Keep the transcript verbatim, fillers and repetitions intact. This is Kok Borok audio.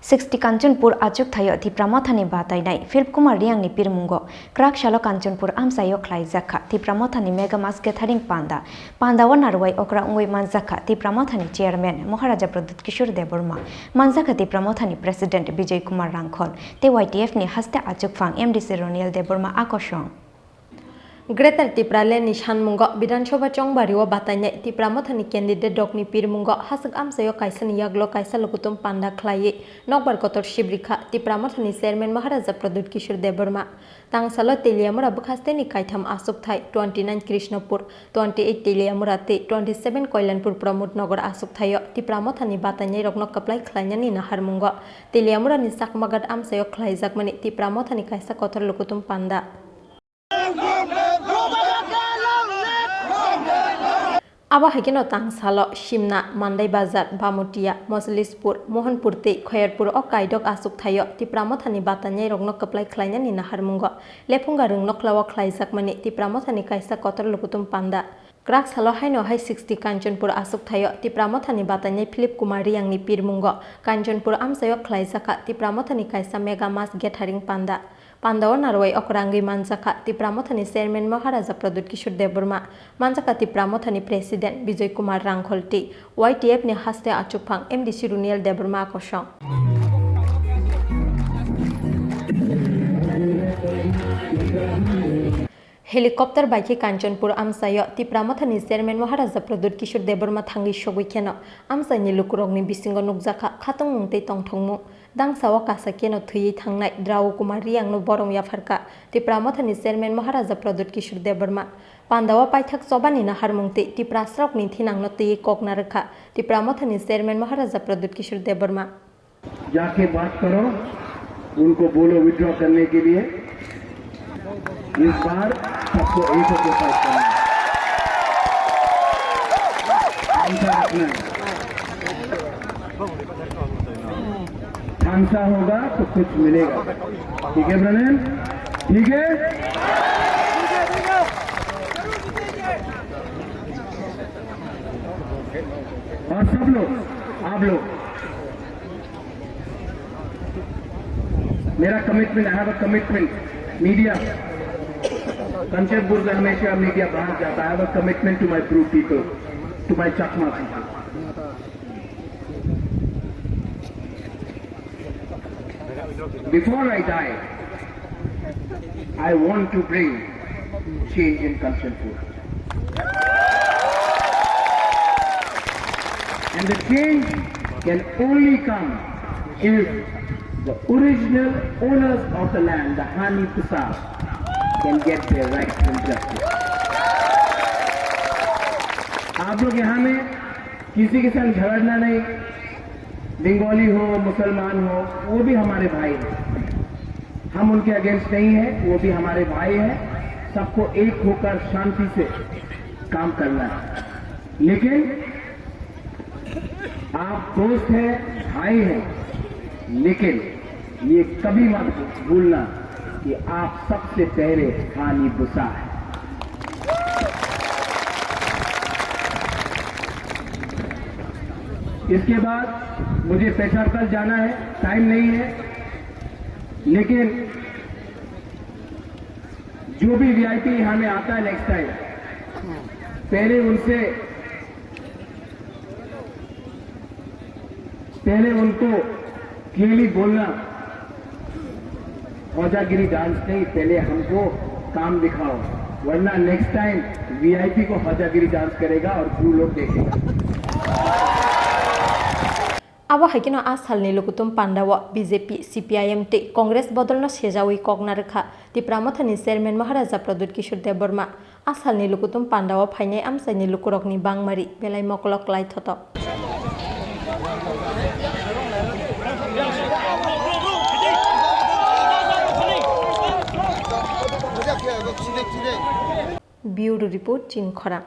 Sixty Kanchanpur achuk thaio Tipra Mothani batainai Philip Kumar Reangni pirmungo kwrak salo Kanchanpur amchaio khlaijak kha Tipra Mothani Mega Mass Gathering Panda. Pandao narwai okra wngwi manjak kha Tipra Mothani Chairman Maharaja Pradyut Kishore Debbarma, manjak kha Tipra Mothani President Bijoy Kumar Rangkhol tei Y T F ni haste achukphang M D C Roniel Debbarma akosong. Greater Tipraland ni sanmungo Bidhan Sabha chongbario batainai Tipra Mothani candidate rokni pirmungo haswk amchaio kaisani yaglo kaisa lukutum panda khlaiwi nokbar kotor sibrikha Tipra Mothani Chairman Maharaja Pradyut Kishore Debbarma. Tangsalo Teliamura bwkhasteni kaitham achukthai twenty nine Krishnapur, twenty eight Teliamura tei twenty seven Koilanpur Pramod Nagar achukthaio Tipra Mothani batainairokno kwplai khlainani naharmungo Teliamurani Chakmaghat amchaio khlaijakmani Tipra Mothani kaisa kotor lukutum panda. Abo hai kheno tangsalo Simna, Mandai Bazar, Bamutia, Moslispur, Mohanpur tei Khoyarpur o kaidok achuk thaio Tipra Mothani batainairokno kwplai khlainani naharmungo Lephunga Rwng Nokhlao khlaijakmani Tipra Mothani kaisa kotor lukutum panda. Kwrak salo haino hai sixty Kanchanpur achuk thaio Tipra Mothani batainai Philip Kumar Reangni pirmungo Kanchanpur amchaio khlaijakha Tipra Mothani kaisa Mega Mass Gathering Panda. Pandao narwai okra wngwi manjakha Tipra Mothani Chairman Maharaja Pradyut Kishore Debbarma, manjakha Tipra Mothani President Bijoy Kumar Rangkhol tei Y T F ni haste achukphang M D C Runiel Debbarma kosong. Helicopter bai khe Kanchanpur amchaio Tipra Mothani Chairman Maharaja Pradyut Kishore Debbarma thangwi sogwi kheno amchaini lukurokni bisingo nukjakha khatungmung tei tongthokmung. Dangsao kasa keno thwiwi thangnai Drao Kumar Reangno borom yapharkha Tipra Mothani Chairman Maharaja Pradyut Kishore Debbarma. Pandao paithak chobani naharmung tei Tiprasarokni thinangno twiwi kok narwkha Tipra Mothani Chairman Maharaja Pradyut Kishore Debbarma. जाके बात करो, उनको बोलो विड्रॉ करने के लिए। इस बार सबको एक होकर फाइट करना है। ठांसा रखना है। ठांसा होगा तो कुछ मिलेगा। ठीक है ब्रदर? ठीक है? और सब लोग, आप लोग, मेरा commitment, I have a commitment, media, Kanchanpur से हमेशा मीडिया बाहर जाता है, I have a commitment to my Bru people, to my Chakma people. Before I die, I want to bring change in Kanchanpur. And the change can only come if the original owners of the land, the Hani Pusa, can get their rights and justice. आप लोग यहाँ में किसी के संग झगड़ना नहीं, बंगाली हो, मुसलमान हो, वो भी हमारे भाई हैं। हम उनके अगेंस्ट नहीं हैं, वो भी हमारे भाई हैं। सबको एक होकर शांति से काम करना है। लेकिन आप दोस्त हैं, भाई हैं, लेकिन ये कभी मत भूलना कि आप सबसे पहले हानी बुसा है। इसके बाद मुझे पेशावर कल जाना है, टाइम नहीं है, लेकिन जो भी वीआईपी यहाँ में आता है नेक्स्ट टाइम, पहले उनसे, पहले उनको क्लियरली बोलना, ख्वाजागिरी डांस नहीं, पहले हमको काम दिखाओ, वरना नेक्स्ट टाइम वीआईपी को ख्वाजागिरी डांस करेगा और ब्रू लोग देखेगा। Abo hai kheno a salni lukutum pandao B J P, C P I M tei Congress bodolno sejawi kok narwkha Tipra Mothani Chairman Maharaja Pradyut Kishore Debbarma. A salni lukutum pandao phainai amchaini lukurokni bangmari belai mokolok lai thotok. Bureau Report, Chini Khorang.